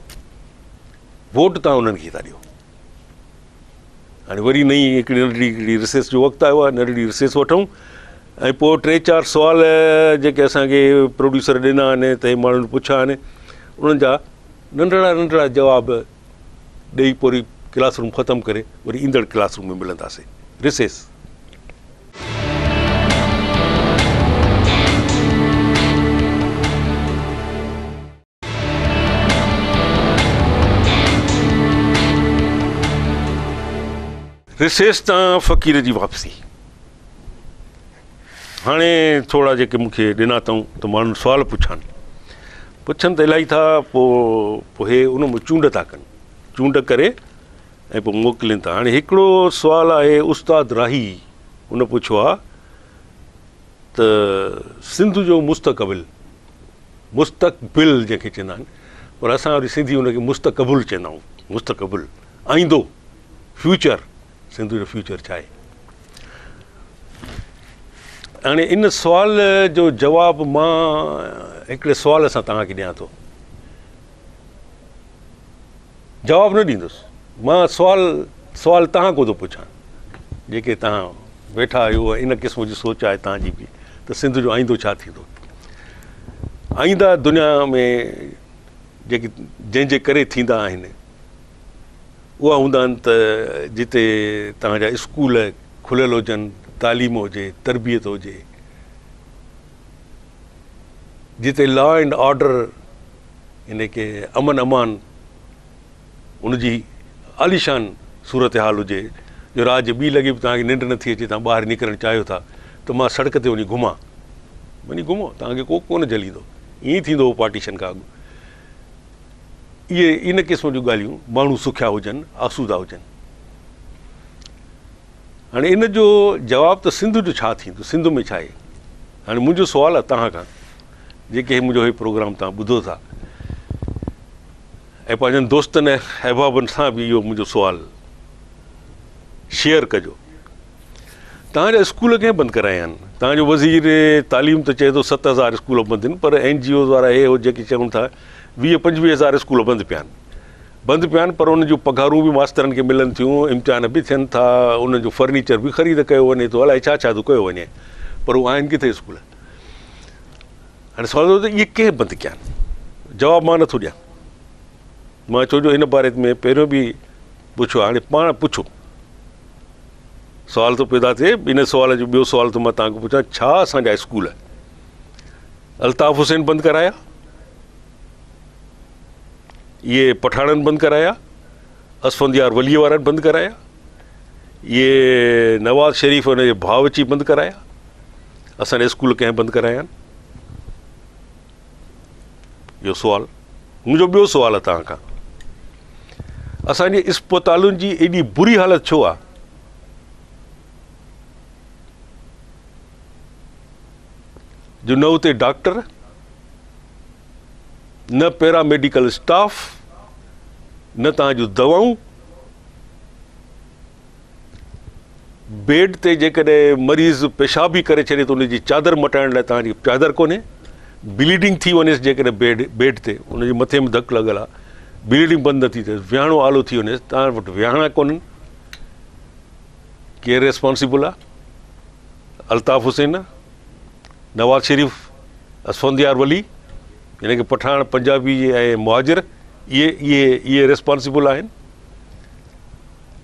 ووٽ توهان انهن کي ٿا ڏيو. هاڻي وري نئين هڪڙي ننڍڙي هڪڙي رسيس جو وقت آيو آهي ننڍڙي رسيس وٺون ۽ پوء ٽي چار سوال جيڪي اسان کي پروڊيوسر ڏنا آهن ته هي ماڻهن پڇيا آهن انهن جا ننڍڙا ننڍڙا جواب ڏيئي پوري ڪلاس روم ختم ڪري وري ايندڙ ڪلاس روم ۾ ملنداسين. رسيس. رسيس تان فقير جي واپسي. هاڻي ٿورا جيڪي مون کي ڏنا اٿئون ته ماڻهن سوال پڇان. پڇن ته الاهي ٿا پوء پوء هي ان مان چونڊ ٿا ڪن. چونڊ ڪري ۽ پوء موڪلين ٿا. هاڻي هڪڙو سوال آهي استاد راهي ان پڇيو آ ته سنڌ جو مستقبل، مستقبل جنهن کي چوندا آهن پر اسان وري سنڌي ان کي مستقبل چوندا آهيون، مستقبل، آئيندو، فيوچر، سنڌ جو فيوچر ڇا آهي؟ هاڻي ان سوال جو جواب مان هڪڙي سوال سان توهان کي ڏيان ٿو. جواب نه ڏيندس مان سوال سوال توهان کان ٿو پڇان جيڪي توهان ويٺا آهيو ۽ ان قسم جي سوچ آهي توهان جي به ته سنڌ جو آئيندو ڇا ٿيندو؟ آئيندا دنيا ۾ جيڪي جنهن جي ڪري ٿيندا آهن اها هوندا آهن ته جتي توهان جا اسڪول کليل هجن، تعليم هجي، تربيت هجي، جتي لا اينڊ آرڊر يعني ڪي امن امان ان جي عاليشان صورتحال هجي جو رات جي ٻي لڳي به توهان کي ننڊ نٿي اچي توهان ٻاهر نڪرڻ چاهيو ٿا ته مان سڙڪ تي وڃي گهمان وڃي گهمو توهان کي ڪو ڪونه جهليندو ائين ئي ٿيندو هو پارٽيشن کان اڳ اهي ان قسم جون ڳالهيون ماڻهو سکيا هجن آسودا هجن هاڻي ان جو جواب ته سنڌ جو ڇا ٿيندو سنڌ ۾ ڇا آهي هاڻي منهنجو سوال آهي توهان کان جيڪي هي منهنجو هي پروگرام توهان ٻڌو ٿا ۽ پنهنجن دوستن ۽ احبابن سان به اهو منهنجو سوال شيئر ڪجو توهان جا اسڪول ڪنهن بند ڪرايا آهن توهان جو وزير تعليم ته چئي ٿو 7000 اسڪول بند آهن پر اين جي اوز وارا هي هو جيڪي چون ٿا 20 25000 اسڪول بند پيا آهن بند پيا آهن پر انهن جون پگهارون به ماسترن کي ملن ٿيون امتحان به ٿين ٿا انهن جو فرنيچر به خريد ڪيو وڃي ٿو الائي ڇا ڇا ٿو ڪيو وڃي پر هو آهن ڪٿي اسڪول هاڻي سوال ٿو ته اهي ڪنهن بند ڪيا آهن؟ جواب مان نٿو ڏيان. مان ڇو جو ان باري ۾ پهريون به پڇيو آهي، هاڻي پاڻ پڇو. سوال ٿو پيدا ٿئي، ان سوال جو ٻيو سوال ٿو مان توهان کان پڇان، ڇا اسان جا اسڪول الطاف حسين بند ڪرايا؟ اهي پٺاڻن بند ڪرايا؟ اسفنديار وليء وارن بند ڪرايا؟ اهي نواز شريف ان جي ڀاء اچي بند ڪرايا؟ اسان جا اسڪول ڪنهن بند ڪرايا آهن؟ اهو سوال منهنجو ٻيو سوال آهي توهان کان اسان جي اسپتالن جي ايڏي بري حالت ڇو آهي؟ جو نه اتي ڊاڪٽر نه پيرا ميڊيڪل اسٽاف نه توهان جون دوائون بيڊ تي جيڪڏهن مريض پيشاب به ڪري ڇڏي ته ان جي چادر مٽائڻ لاء توهان جي چادر ڪونهي بليڊنگ ٿي وڃيس جيڪڏهن بيڊ بيڊ تي ان جي مٿي ۾ ڌڪ لڳل آهي بليڊنگ بند نٿي ٿئي ويهاڻو آلو ٿي وڃيس توهان وٽ ويهاڻا ڪونهن ڪير ريسپانسبل آهي الطاف حسين نواز شريف اسفنديار ولي يعني ڪي پٺاڻ پنجابي ۽ مهاجر اهي اهي اهي ريسپانسبل آهن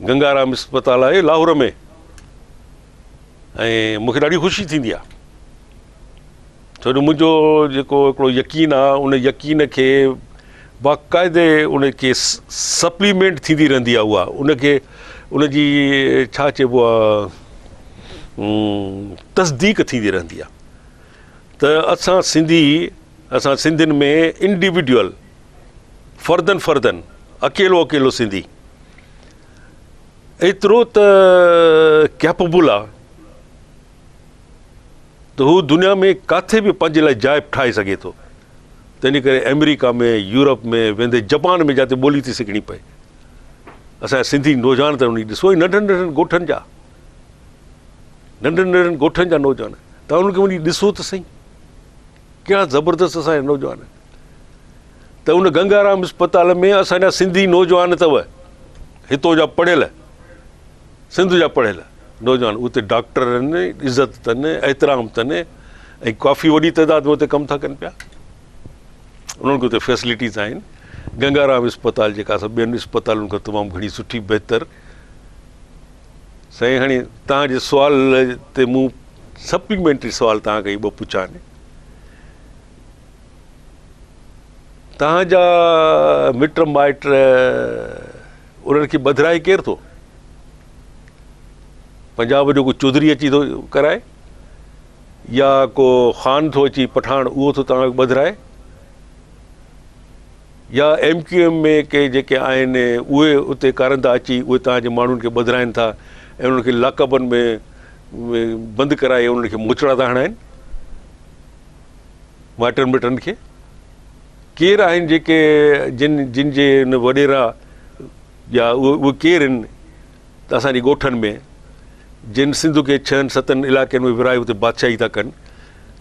گنگارام اسپتال آهي لاهور ۾ ۽ مونکي ڏاڍي خوشي ٿيندي آهي ڇو جو منهنجو جيڪو هڪڙو يقين آهي ان يقين کي باقاعدي ان کي سپليمينٽ ٿيندي رهندي آهي اها ان کي ان جي ڇا چئبو آهي تصديق ٿيندي رهندي آهي ته اسان سنڌي اسان سنڌين ۾ انڊيوڊيول فردن فردن اڪيلو اڪيلو سنڌي ايترو ته ڪيپبل آ ته هو دنيا ۾ ڪاٿي به پنهنجي لاء جاء ٺاهي سگهي ٿو. تنهن ڪري آمريڪا ۾ يورپ ۾ ويندي جپان ۾ جاتي ٻولي ٿي سکڻي پئي. اسان جا سنڌي نوجوان ته وڃي ڏسو ننڍن ننڍن ڳوٺن جا ننڍن ننڍن ڳوٺن جا نوجوان، توهان انهن کي وڃي ڏسو ته سهي ڪهڙا زبردست اسان جا نوجوان آهن. ته ان گنگارام اسپتال ۾ اسان جا سنڌي نوجوان اٿو، هتو جا پڙهيل، سنڌ جا پڙهيل نوجوان اتي ڊاڪٽر آهن، عزت اٿن، احترام اٿن ۽ ڪافي وڏي تعداد ۾ اتي ڪم ٿا ڪن پيا. انهن کي اتي فيسلٽيز آهن. گنگارام اسپتال جيڪا سا ٻين اسپتالن کان تمام گهڻي سٺي بهتر. سائين هاڻي توهان جي سوال تي مون سپليمينٽري سوال توهان کان هي ٻه پڇيا آهن. توهان جا مٽ مائٽ انهن کي ٻڌرائي ڪير ٿو؟ پنجاب جو ڪو چوڌري اچي ٿو ڪرائي يا ڪو خان ٿو اچي پٺاڻ اهو ٿو توهان کي ٻڌرائي يا ايم ڪيو ايم ۾ ڪي جيڪي آهن اهي اتي ڪارندا اچي اهي توهان جي ماڻهن کي ٻڌرائن ٿا ۽ انهن کي لاڪبن ۾ بند ڪرائي انهن کي موچڙا ٿا هڻائن مائٽن مٽن کي ڪير آهن جيڪي جن جن جي ان وڏيرا يا اهي ڪير آهن ته اسان جي ڳوٺن ۾ جن سنڌ کي ڇهن ستن علائقن ۾ ورهائي اتي بادشاهي ٿا ڪن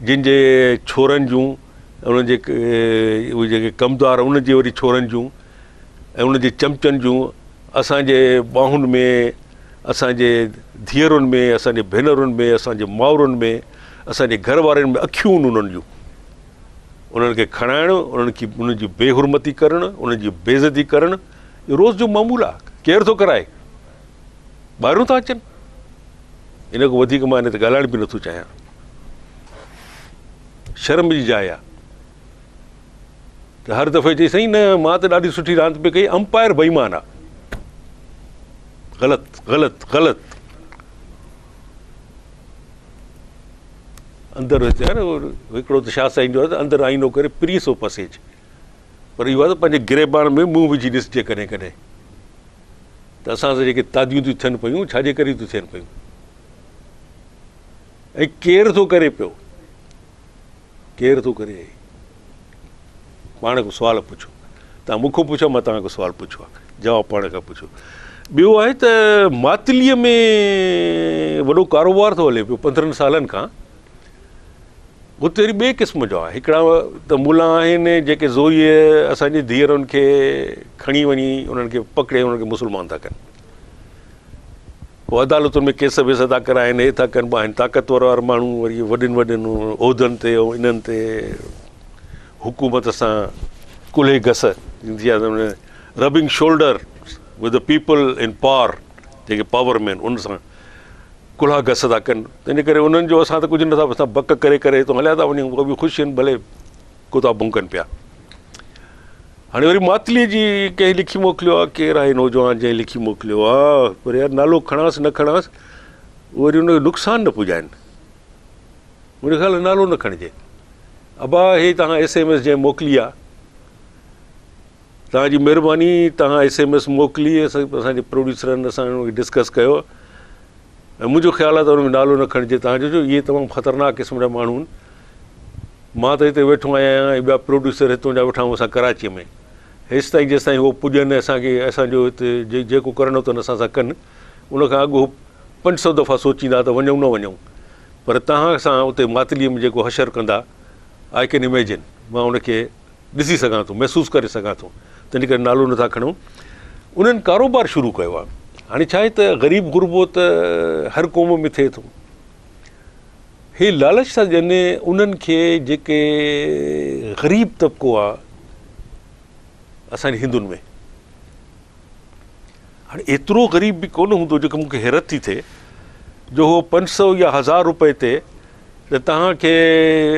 جن جي ڇورن جون انهن جي اهي جيڪي ڪمدار انهن جي وري ڇورن جون ۽ انهن جي چمچن جون اسان جي ٻانهن ۾ اسان جي ڌيئرن ۾ اسان جي ڀينرن ۾ اسان جي مائرن ۾ اسان جي گهر وارن ۾ اکيون انهن جون انهن کي کڻائڻ انهن کي انهن جي بي حرمتي ڪرڻ انهن جي بي عزتي ڪرڻ اهو روز جو معمول آهي. ڪير ٿو ڪرائي؟ ٻاهرون ٿا اچن. ان کان وڌيڪ مان ان تي ڳالهائڻ به نٿو چاهيان. شرم جي جاء آهي ته هر دفعي چئي سائين نه مان ته ڏاڍي سٺي راند پئي ڪئي، امپائر بيمان آهي. غلط غلط غلط. اندر هتي آهي نه هڪڙو ته شاهه سائين جو آهي ته اندر آئينو ڪري پرين سو پسيج. پر اهو آهي ته پنهنجي گريبان ۾ منهن وجهي ڏسجي ڪڏهن ڪڏهن ته اسان سان جيڪي تعديون ٿيون ٿين پيون ڇا جي ڪري ٿيون ٿين پيون ۽ ڪير ٿو ڪري پيو، ڪير ٿو ڪري. پاڻ کان سوال پڇو، توهان مون کان پڇو مان توهان کان سوال پڇيو آهي، جواب پاڻ کان پڇو. ٻيو آهي ته ماتليء ۾ وڏو ڪاروبار ٿو هلي پيو 15 سالن کان. اتي وري ٻئي قسم جو آهي. هڪڙا ته ملا آهن جيڪي زوريء اسان جي ڌيئرن کي کڻي وڃي انهن کي پڪڙي انهن کي مسلمان ٿا ڪن. پوء عدالتن ۾ ڪيس ويس ٿا ڪرائن، هي ٿا ڪن، آهن طاقتور وارا ماڻهو وري وڏن وڏن عهدن تي ۽ انهن تي حڪومت سان ڪلهي گس ٿيندي آهي، rubbing shoulder with the people in power جيڪي پاور ۾ آهن ان سان ڪلها گس ٿا ڪن، تنهنجي ڪري انهن جو اسان ته ڪجهه نٿا اسان بڪ ڪري ڪري هتان هليا ٿا وڃون، اهي به خوش آهن ڀلي ڪتا ڀونڪن پيا. هاڻي وري ماتليء جي ڪنهن لکي موڪليو آهي، ڪير آهي نوجوان جنهن لکي موڪليو آهي، پر يار نالو کڻانس نه کڻانس وري ان کي نقصان نه پڄائن، منهنجي خيال ۾ نالو نه کڻجي. ابا هي توهان ايس ايم ايس جنهن موڪلي آهي توهان جي مهرباني، توهان ايس ايم ايس موڪلي اسان جي پروڊيوسرن اسان ان کي ڊسڪس ڪيو ۽ منهنجو خيال آهي ته ان ۾ نالو نه کڻجي توهان جو، جو اهي تمام خطرناڪ قسم جا ماڻهو آهن. مان ته هتي ويٺو آهيان ۽ ٻيا پروڊيوسر هتون جا ويٺا آهيون اسان ڪراچيء ۾ هيستائين جيستائين هو پڄن اسان کي اسان جو هتي جيڪو ڪرڻو اٿن اسان سان ڪن، ان کان اڳ هو 500 دفعا سوچيندا ته وڃون نه وڃون، پر توهان سان اتي ماتليء ۾ جيڪو حشر ڪندا I can imagine, مان ان کي ڏسي سگهان ٿو، محسوس ڪري سگهان ٿو، تنهن ڪري نالو نٿا کڻون. انهن ڪاروبار شروع ڪيو آهي. هاڻي ڇا آهي ته غريب غربو ته هر قوم ۾ ٿئي ٿو. هي لالچ ٿا ڏين انهن کي جيڪي غريب طبقو آهي اسان جي هندن ۾. هاڻي ايترو غريب به ڪونه هوندو جيڪو مون کي حيرت ٿي ٿئي جو هو 500 يا 1000 روپئي تي ته توهان کي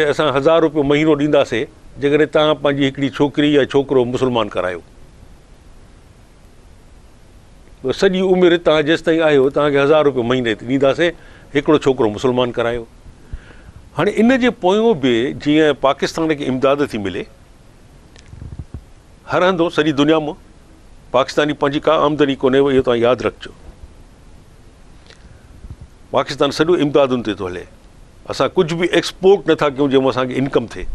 اسان 1000 روپيو مهينو ڏينداسي جيڪڏهن توهان پنهنجي هڪڙي ڇوڪري يا ڇوڪرو مسلمان ڪرايو. سڄي عمر توهان جيستائين آهيو توهان کي 1000 روپيو مهيني تي ڏينداسي هڪڙو ڇوڪرو مسلمان ڪرايو. هاڻي ان جي پويون به جيئن پاڪستان کي امداد ٿي ملي هر هنڌو سڄي دنيا مان، پاڪستان جي پنهنجي ڪا آمدني ڪونهي اهو توهان ياد رکجو. پاڪستان سڄو امدادن تي ٿو هلي، اسان ڪجهه به ايڪسپورٽ نٿا ڪيون جنهن مان اسان کي انڪم ٿئي.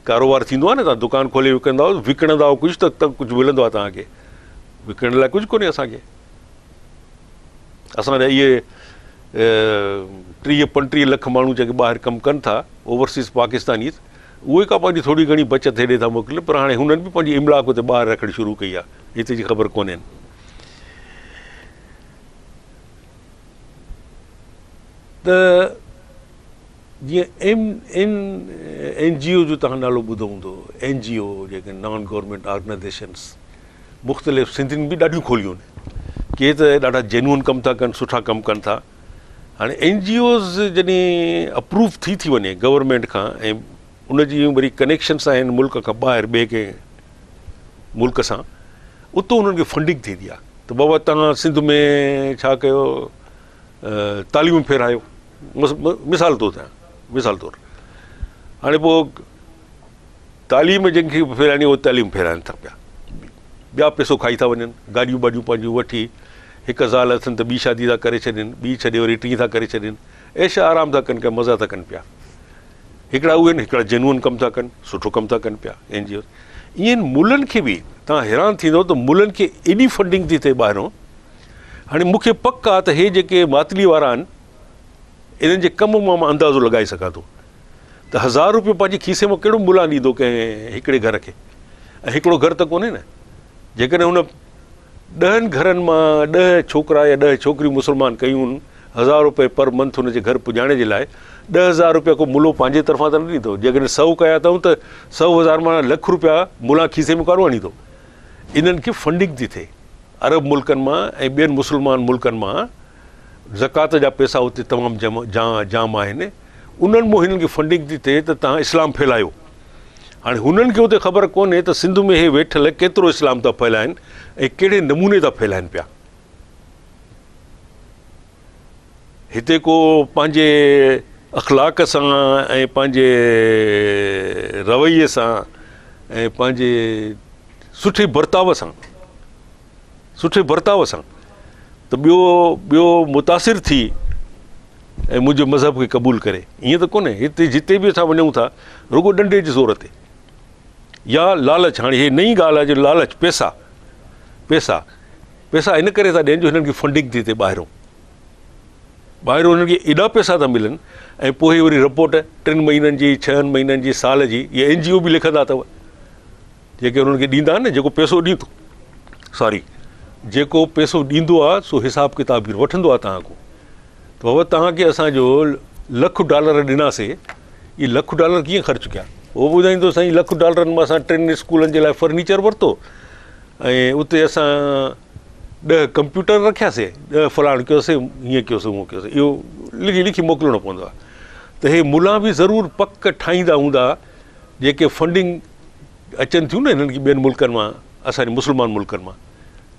ڪاروبار ٿيندو آهي نه، توهان دڪان کولي وڪڻندا آهيو، وڪڻندا آهيو ڪجهه ته ڪجهه ملندو آهي توهان کي، وڪڻڻ لاء ڪجهه ڪونهي اسان کي. اسان جا اهي ٽيهه پنٽيهه لک ماڻهو جيڪي ٻاهر ڪم ڪن ٿا اوورسيز پاڪستانيز اهي ڪا پنهنجي ٿوري گهڻي بچت هيڏي ٿا موڪلين پر هاڻي هنن به پنهنجي املاڪ اتي ٻاهر رکڻ شروع ڪئي آهي هتي جي خبر ڪونهن. ته جيئن ايم اين اين جي او جو توهان نالو ٻڌو هوندو اين جي او جيڪي نان گورنمينٽ آرگنائزيشنس مختلف سنڌين به ڏاڍيون کوليون آهن ڪي ته ڏاڍا جينوئن ڪم ٿا ڪن سٺا ڪم ڪن ٿا هاڻي اين جي اوز جڏهن اپروو ٿي ٿي وڃي گورنمينٽ کان ۽ ان جي وري ڪنيڪشنس آهن ملڪ کان ٻاهر ٻئي ڪنهن ملڪ سان اتو انهن کي فنڊنگ ٿيندي آهي ته بابا توهان سنڌ ۾ ڇا ڪيو تعليم ڦيرايو مثال طور ٿيان مثال طور هاڻي پوء تعليم جن کي ڦيرائڻي اهي تعليم ڦيرائن ٿا پيا ٻيا پئسو کائي ٿا وڃن گاڏيون ٻاڏيون پنهنجون وٺي هڪ زال اٿن ته ٻي شادي ٿا ڪري ڇڏين ٻي ڇڏي وري ٽين ٿا ڪري ڇڏين عيش آرام ٿا ڪن پيا مزا ٿا ڪن پيا هڪڙا اهي آهن هڪڙا جينوئن ڪم ٿا ڪن سٺو ڪم ٿا ڪن پيا اين جي اوز ائين ملن کي به توهان حيران ٿيندو ته ملن کي ايڏي فنڊنگ ٿي ٿئي ٻاهرون هاڻي مون کي پڪ آ ته هي جيڪي ماتلي وارا آهن انهن جي ڪم مان مان اندازو لڳائي سگهان ٿو ته هزار روپيو پنهنجي کيسي مان ڪهڙو ملان ڏيندو ڪنهن هڪڙي گهر کي ۽ هڪڙو گهر ته ڪونهي نه جيڪڏهن هن ڏهن گهرن مان ڏهه ڇوڪرا يا ڏهه ڇوڪريون مسلمان ڪيون هزار روپيه پر منٿ هن جي گهر پڄائڻ جي لاء 10,000 روپيا ڪو ملو پنهنجي طرفان ته نه ڏيندو جيڪڏهن سؤ ڪيا اٿئون ته 100,000 مان لک روپيا ملان کيسي ۾ ڪارو آڻيندو انهن کي فنڊنگ ٿي ٿئي عرب ملڪن مان ۽ ٻين مسلمان ملڪن مان زڪوات جا پئسا اتي تمام جام آهن انهن مون هنن کي فنڊنگ ٿي ٿئي ته توهان اسلام ڦهلايو هاڻي هنن کي اتي خبر ڪونهي ته سنڌ ۾ هي ويٺل ڪيترو اسلام ٿا ڦهلائن ۽ ڪهڙي نموني ٿا ڦهلائن پيا هتي ڪو پنهنجي اخلاق سان ۽ پنهنجي رويي سان ۽ پنهنجي سٺي برتاء سان سٺي برتاء سان ته ٻيو ٻيو متاثر ٿي ۽ منهنجي مذهب کي قبول ڪري ائين ته ڪونهي هتي جتي به اسان وڃون ٿا رڳو ڏنڊي جي زور تي يا لالچ هاڻي هي نئين ڳالهه آهي جو لالچ پيسا پيسا پيسا ان ڪري ٿا ڏين جو هنن کي فنڊنگ ٿي ٿئي ٻاهرون ٻاهرون هنن کي ايڏا پيسا ٿا ملن ۽ پوء وري رپورٽ ٽن مهينن جي ڇهن مهينن جي سال جي اها اين جي او به لکندا اٿو جيڪي انهن کي ڏيندا آهن نه جيڪو پيسو ڏيندو ساري جيڪو پيسو ڏيندو آهي سو حساب ڪتاب به وٺندو آهي توهان کان ته بابا توهان کي اسان جو لک ڊالر ڏناسي اهي لک ڊالر ڪيئن خرچ ڪيا اهو ٻڌائيندو سائين لک ڊالرن مان اسان ٽن اسڪولن جي لاء فرنيچر ورتو ۽ اتي اسان ڏهه ڪمپيوٽر رکياسي ڏهه فلاڻ ڪيوسي هيئن ڪيوسي هونئن ڪيوسي اهو لکي لکي موڪلڻو پوندو آهي ته هي ملان به ضرور پڪ ٺاهيندا هوندا جيڪي فنڊنگ اچن ٿيون نه هنن کي ٻين ملڪن مان اسان جي مسلمان ملڪن مان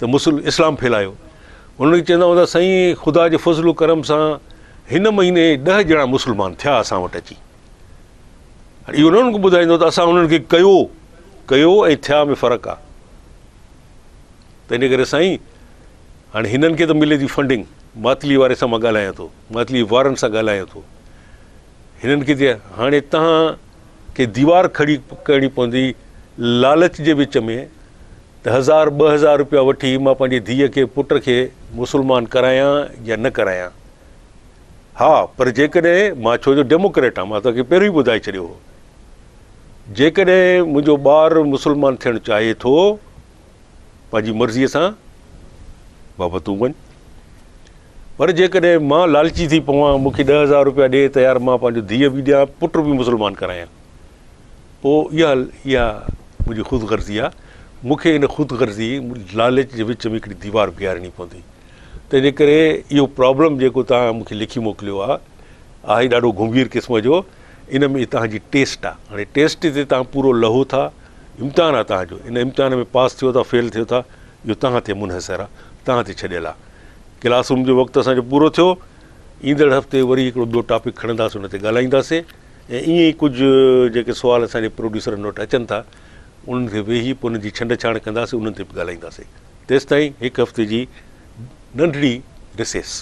ته مسل اسلام ڦهلايو انهن کي چوندا هوندا سائين خدا جي فضل و ڪرم سان هن مهيني ڏهه ڄڻا مسلمان ٿيا اسان وٽ اچي هاڻي اهو نه انهن کي ٻڌائيندو ته اسان انهن کي ڪيو ڪيو ۽ ٿيا ۾ فرق آهي ته ان ڪري سائين هاڻي هنن کي ته ملي ٿي فنڊنگ ماتلي واري سان مان ڳالهايان ٿو ماتلي وارن سان ڳالهايان ٿو هنن کي چي هاڻي توهان کي ديوار کڙي ڪرڻي پوندي لالچ جي وچ ۾ ته هزار 2000 روپيا وٺي مان پنهنجي ڌيء کي پٽ کي مسلمان ڪرايان يا نه ڪرايان ها پر جيڪڏهن مان ڇو جو ڊيموڪريٽ آهيان مان توکي پهريون ئي ٻڌائي ڇڏيو هو جيڪڏهن منهنجو ٻار مسلمان ٿيڻ چاهي ٿو پنهنجي مرضيء سان بابا تون وڃ پر جيڪڏهن مان لالچي ٿي پوان مون کي 10,000 روپيا ڏي ته يار مان پنهنجو ڌيء به ڏيان پٽ به مسلمان ڪرايان پوء اها اها منهنجي خود غرضي آهي مون کي ان خود غرضي لالچ جي وچ ۾ هڪڙي ديوار بيهارڻي پوندي تنهن جي ڪري اهو پرابلم جيڪو توهان مون کي لکي موڪليو آهي آهي ڏاڍو گنڀير قسم جو ان ۾ توهان جي ٽيسٽ آهي هاڻي ٽيسٽ تي توهان پورو لهو ٿا امتحان آهي توهان جو ان امتحان ۾ پاس ٿيو ٿا فيل ٿيو ٿا اهو توهان تي منحصر آهي توهان تي ڇڏيل آهي ڪلاس روم جو وقت اسان جو پورو ٿيو ايندڙ هفتي وري هڪڙو ٻيو ٽاپڪ کڻنداسين ان تي ڳالهائينداسين ۽ ائين ئي ڪجهه جيڪي سوال اسان جي پروڊيوسرن وٽ اچن ٿا انهن کي ويهي پوء انهن جي ڇنڊ ڇاڻ ڪنداسين انهن تي به ڳالهائينداسين تيستائين هڪ هفتي جي ننڍڙي رسيس.